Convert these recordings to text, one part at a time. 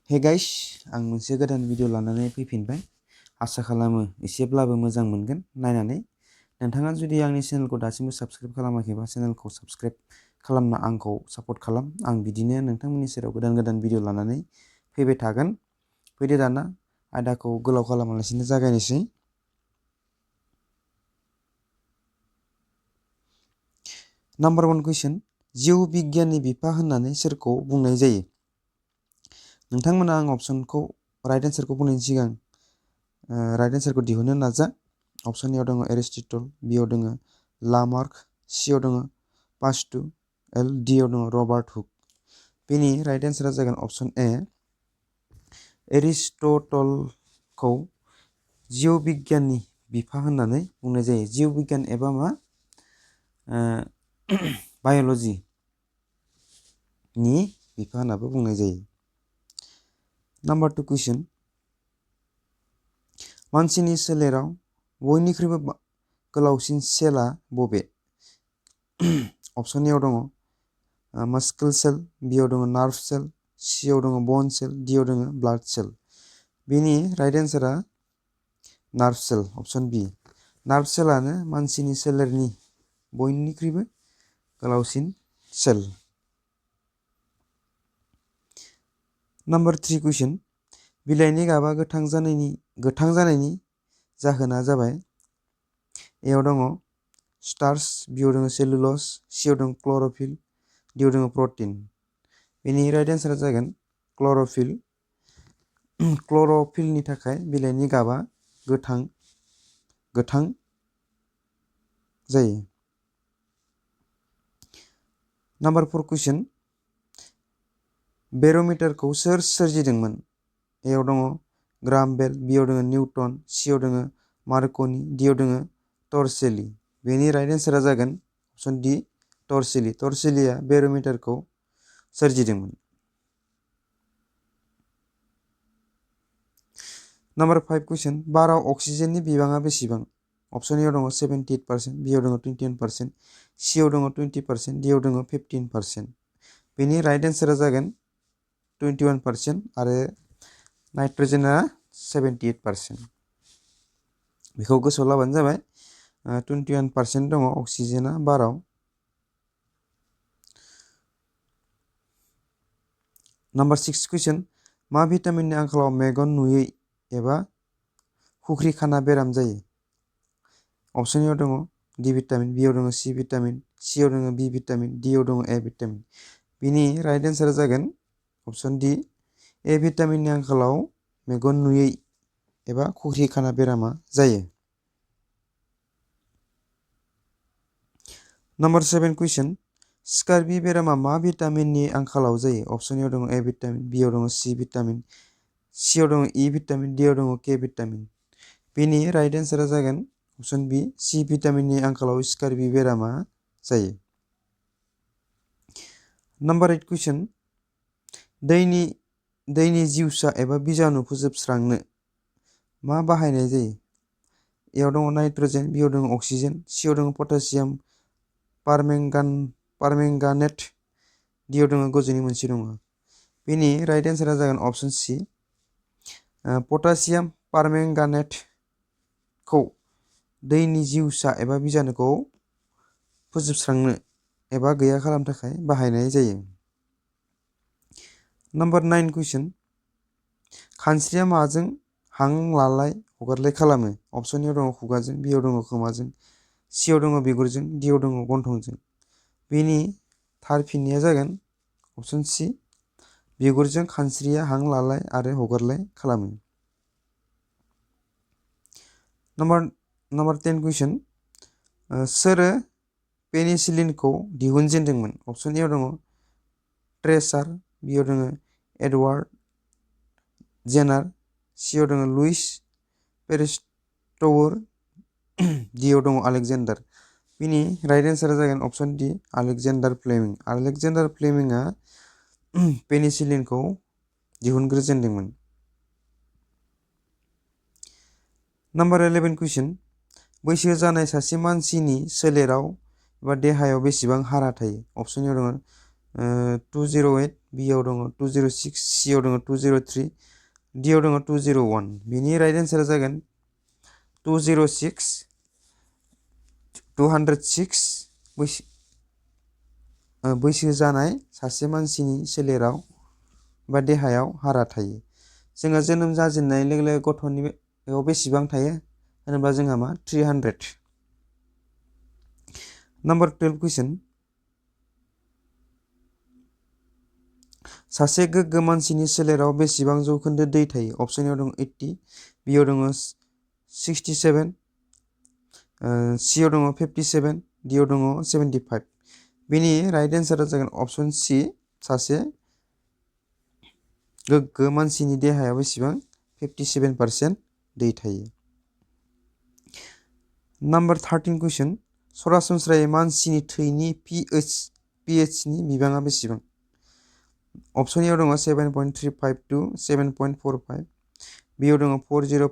hey guys आं मोनसे गोदान भिडिअ लानानै फैफिनबाय आसा खालामो एसेब्लाबो मोजां मोनगोन नायनानै नोंथाङा जुदि आंनि चेनेलखौ दासिमबो साबस्क्राइब खालामाखैबा चेनेलखौ साबस्क्राइब खालामना आंखौ सापर्ट खालाम आं बिदिनो नोंथांमोननि सेराव गोदान भिडिअ लानानै फैबाय थागोन फैदो दाना आयदाखौ गोलाव खालामालासिनो जागायनोसै नम्बर 1 क्वेश्चन जिउ बिगियाननि बिफा होननानै सोरखौ बुंनाय जायो नोंथांमोना आं अपशनखौ राइट आन्सारखौ बुंनायनि सिगां राइट आन्सारखौ दिहुननो नाजा अपशन ए आव दङ एरिस्टटल बि आव दङ लामार्क सि आव दङ पास्टु एल डि आव दङ रबार्ट हुक बेनि राइट आन्सारा जागोन अपशन ए एरिस्टटलखौ जिउ बिगियाननि बिफा होननानै बुंनाय जायो जिउ बिगियान एबा मा बाय'ल'जि नि बिफा होननाबो बुंनाय जायो नम्बर 2 क्वेश्चन मानसिनि सोलेराव बयनिख्रुइबो गोलावसिन सेलआ बबे अपशन ए आव दङ मस्कुल सेल बि आव दङ नार्भ सेल सि आव दङ बन सेल डि आव दङ ब्लाड सेल बेनि राइट आन्सारा नार्भ सेल अपशन बि नार्भ सेलानो मानसिनि सोलेरनि बयनिख्रुइबो गोलावसिन सेल नम्बर 3 क्वेश्चन बिलाइनि गाबा गोथां जानायनि जाहोना जाबाय ए आव दङ स्टार्च बि आव दङ सेलुल'ज सि आव दङ क्ल'र'फिल डि आव दङ प्रटिन बेनि राइट आन्सारा जागोन क्ल'र'फिल क्ल'र'फिलनि थाखाय बिलाइनि गाबा गोथां जायो नम्बर 4 क्वेश्चन बेर'मिटारखौ सोर सोरजिदोंमोन ए आव दङ ग्राहाम बेल बि आव दङ निउटन सि आव दङ मार्कनि डि आव दङ टर्सेली बेनि राइट आन्सारा जागोन अपशन डि टर्सेलीया बेर'मिटारखौ सोरजिदोंमोन नम्बर 5 क्वेश्चन बाराव अक्सिजेननि बिबाङा बेसेबां अपशन ए आव दङ 78% बि आव दङ 21% सि आव दङ 20% डि आव दङ 15% बेनि राइट आन्सारा जागोन 21% आरो नाइट्रजेना 78% बेखौ गोसोआव लाबानो जाबाय 21% दङ अक्सिजेना बाराव नम्बर 6 क्वेश्चन मा भिटामिननि आंखालाव मेगन नुयै एबा खुख्रि खाना बेराम जायो अपशन ए आव दङ डि भिटामिन बि आव दङ सि भिटामिन सि आव दङ बि भिटामिन डि आव दङ ए भिटामिन बिनि राइट आन्सारा जागोन अपशन डि ए भिटामिननि आंखालाव मेगन नुयै एबा खुख्रि खाना बेरामा जायो नम्बर 7 क्वेश्चन स्कारबि बेरामा मा भिटामिननि आंखालाव जायो अपशन ए आव दङ ए भिटामिन बि आव दङ सि भिटामिन सि आव दङ इ भिटामिन डि आव दङ के भिटामिन बेनि राइट आन्सारा जागोन अपशन बि सि भिटामिननि आंखालाव स्कारबि बेरामा जायो नम्बर 8 क्वेश्चन दैनि जिउसा एबा बिजानु फोजोबस्रांनो मा बाहायनाय जायो ए आव दङ नाइट्रजेन बि आव दङ अक्सिजेन सि आव दङ पटासियाम पारमेंगानेट डि आव दङ गोजौनि मोनसे दङ बेनि राइट आन्सारा जागोन अपशन सि पटासियाम पारमेंगानेटखौ दैनि जिउसा एबा बिजानुखौ फोजोबस्रांनो एबा गैया खालामनो थाखाय बाहायनाय जायो नम्बर 9 क्वेश्चन खानस्रिया माजों हां लालाय हगारलाय खालामो अपशन ए आव दङ खुगाजों बि आव दङ खोमाजों सि आव दङ बिगुरजों डि आव दङ गन्थंजों बेनि थार फिननाया जागोन अपशन सि बिगुरजों खानस्रिया हां लालाय आरो हगारलाय खालामो नम्बर 10 क्वेश्चन सोरो पेनिसिलिनखौ दिहुनजेनदोंमोन अपशन ए आव दङ ट्रेसार बि आव दङ एडवार्ड जेनार सि आव दङ लुइस पेरिस्टौर डि आव दङ आलेकजेन्डार बिनि राइट आन्सारा जागोन अपशन डि आलेकजेन्डार फ्लेमिंआ पेनिसिलिनखौ दिहुनग्रोजेनदोंमोन नम्बर 11 क्वेश्चन बैसो जानाय सासे मानसिनि सोलेराव एबा देहायाव बेसेबां हारा थायो अपशन ए आव दङ 208 B आव दङ 206 C आव दङ 203 D आव दङ 201 बिनि राइट आन्सारा जागोन 206 206 बैसो जानाय सासे मानसिनि सोलेराव बा देहायाव हारा थायो जोंहा जोनोम जाजेननाय लोगो लोगो गथ'नि बेयाव बेसेबां थायो होनोब्ला जोंहा मा 300 नाम्बार 12 कुइसन सासे गोग्गो मानसिनि सोलेराव बेसेबां जौखोन्दो दै थायो अपसनाव दं 80 बियाव दङ 67 C आव दङ 57 D आव दङ 75 बिनि राइट आन्सारा जागोन अपसन C सासे गोग्गो मानसिनि देहायाव बेसेबां 57% दै थायो नाम्बार 13 कुइसन सरासनस्रायै मानसिनि थैनि pH नि बिबाङा बेसेबां अपसनाव दङ 7.35 to 7.45 बियाव दङ 4.0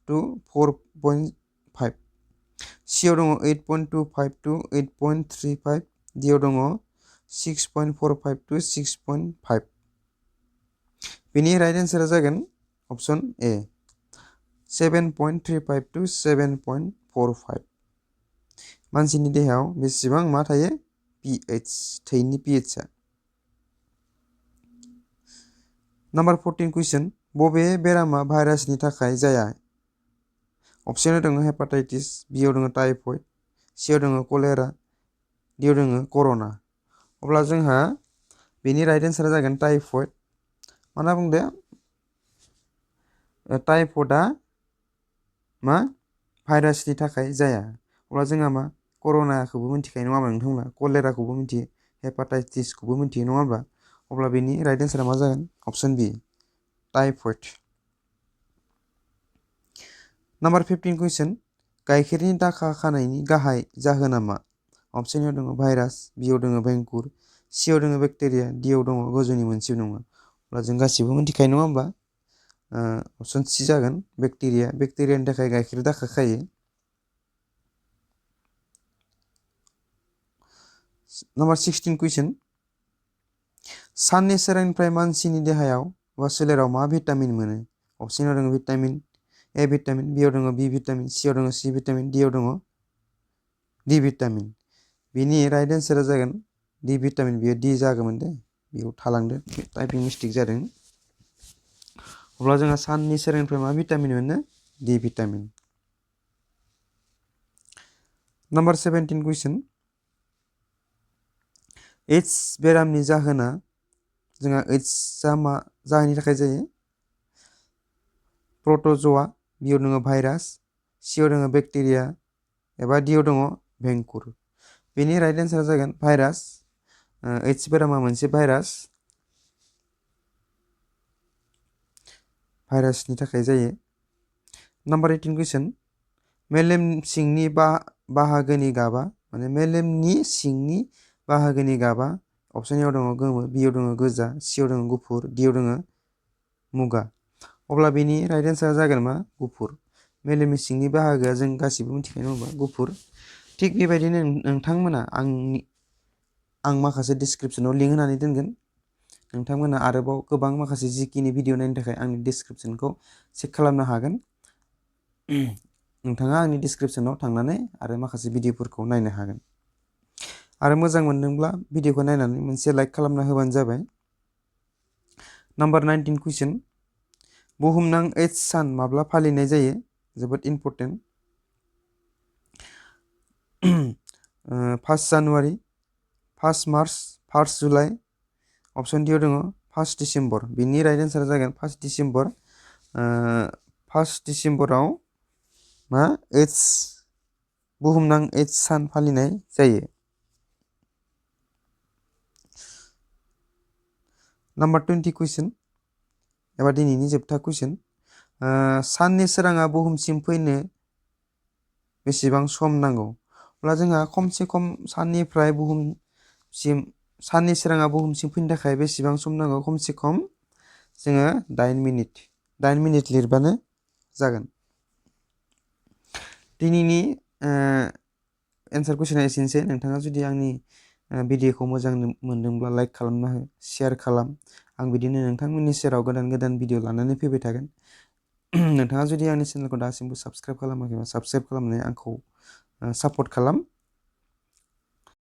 to 4.5 C आव दङ 8.25 to 8.35 D आव दङ 6.45 to 6.5 बिनि राइट आन्सारा जागोन अपसन A 7.35 to 7.45 मानसिनि देहायाव बेसेबां मा थायो pH थैनि pH आ नाम्बार 14 कुइसन बबे बेरामा भाइरासनि थाखाय जाया अपसनाव दङ हेपाटाइटिस B आव दङ टाइफयड C आव दङ कलेरा D आव दङ कर'ना अब्ला जोंहा बेनि राइट आन्सारा जागोन टाइफयड माना बुंदो टाइफयडआ मा भाइरासनि थाखाय जाया अब्ला जोंहा मा कर'नाखौबो मिथिखायो नङा होमबा नोंथांमोना कलेराखौबो मिथियो हेपाटाइटिसखौबो मिथियो नङा होमबा अब्ला बेनि राइट आन्सारा मा जागोन अपसन बी टाइफयड नाम्बार 15 कुइसन गाइखेरनि दाखा खानायनि गाहाय जाहोना मा अपसनाव दङ भाइरास B आव दङ भेंकुर C आव दङ बेक्टेरिया D आव दङ गोजौनि मोनसे नङा अब्ला जों गासिबो मिथिखायो नङा होमबा अपसन C जागोन बेक्टेरियानि थाखाय गाइखेर दाखा खायो नाम्बार 16 कुइसन साननि सोरांनिफ्राय मानसिनि देहायाव बा सोलेराव मा भिटामिन मोनो अपसनाव दङ भिटामिन A भिटामिन B आव दङ B भिटामिन C आव दङ C भिटामिन D आव दङ D भिटामिन बिनि राइट आन्सारा जागोन D भिटामिन बियो D जागौमोन दे बेयाव थालांदो टाइपिं मिस्टेक जादों अब्ला जोंहा साननि सोरांनिफ्राय मा भिटामिन मोनो D भिटामिन नाम्बार 17 कुइसन एड्स बेरामनि जाहोना जोंहा एड्सआ मा जाहोननि थाखाय जायो प्रोटोजोआ B आव दङ भाइरास C आव दङ बेक्टेरिया एबा D आव दङ भेंकुर बेनि राइट आन्सारा जागोन भाइरास एड्स बेरामा मोनसे भाइरासनि थाखाय जायो नाम्बार 18 कुइसन मेलेम सिंनि बाहागोनि गाबा माने मेलेमनि सिंनि बाहागोनि गाबा अपसनाव दङ गोमो B आव दङ गोजा C आव दङ गुफुर D आव दङ मुगा अब्ला बेनि राइट आन्सारा जागोन मा गुफुर मेलेमनि सिंनि बाहागोआ जों गासिबो मिथिखायो नङा होमबा गुफुर थिग बेबायदिनो नोंथांमोना आं माखासे डिसक्रिपसनाव लिंक होनानै दोनगोन नोंथांमोना आरोबाव गोबां माखासे जिखिनि भिडिअ नायनो थाखाय आंनि डिसक्रिपसनखौ चेक खालामनो हागोन नोंथाङा आंनि डिसक्रिपसनाव थांनानै आरो माखासे भिडिअफोरखौ नायनो हागोन आरो मोजां मोनदोंब्ला भिडिअखौ नायनानै मोनसे लाइक खालामना होबानो जाबाय नाम्बार 19 कुइसन बुहुमनां एड्स सान माब्ला फालिनाय जायो जोबोद इम्पर्टेन्ट 1 जानुवारि 1 मार्च 1 जुलाइ अपसन D आव दङ 1 डिसेम्बर बिनि राइट आन्सारा जागोन 1 डिसेम्बर 1 डिसेम्बराव मा एड्स बुहुमनां एड्स सान फालिनाय जायो नाम्बार 20 कुइसन एबा दिनैनि जोबथा कुइसन साननि सोराङा बुहुमसिम फैनो बेसेबां सम नांगौ अब्ला जोंहा खमसे खम साननिफ्राय साननि सोराङा बुहुमसिम फैनो थाखाय बेसेबां सम नांगौ खमसे खम जोङो 8 मिनिट लिरबानो जागोन दिनैनि एन्सार कुइसना एसेनोसै नोंथाङा जुदि आंनि भिडिअखौ मोजां मोनदोंब्ला लाइक खालामना हो शेयार खालाम आं बिदिनो नोंथांमोननि सेराव गोदान गोदान भिडिअ लानानै फैबाय थागोन नोंथाङा जुदि आंनि चेनेलखौ दासिमबो साबस्क्राइब खालामाखैबा साबस्क्राइब खालामनानै आंखौ सापर्ट खालाम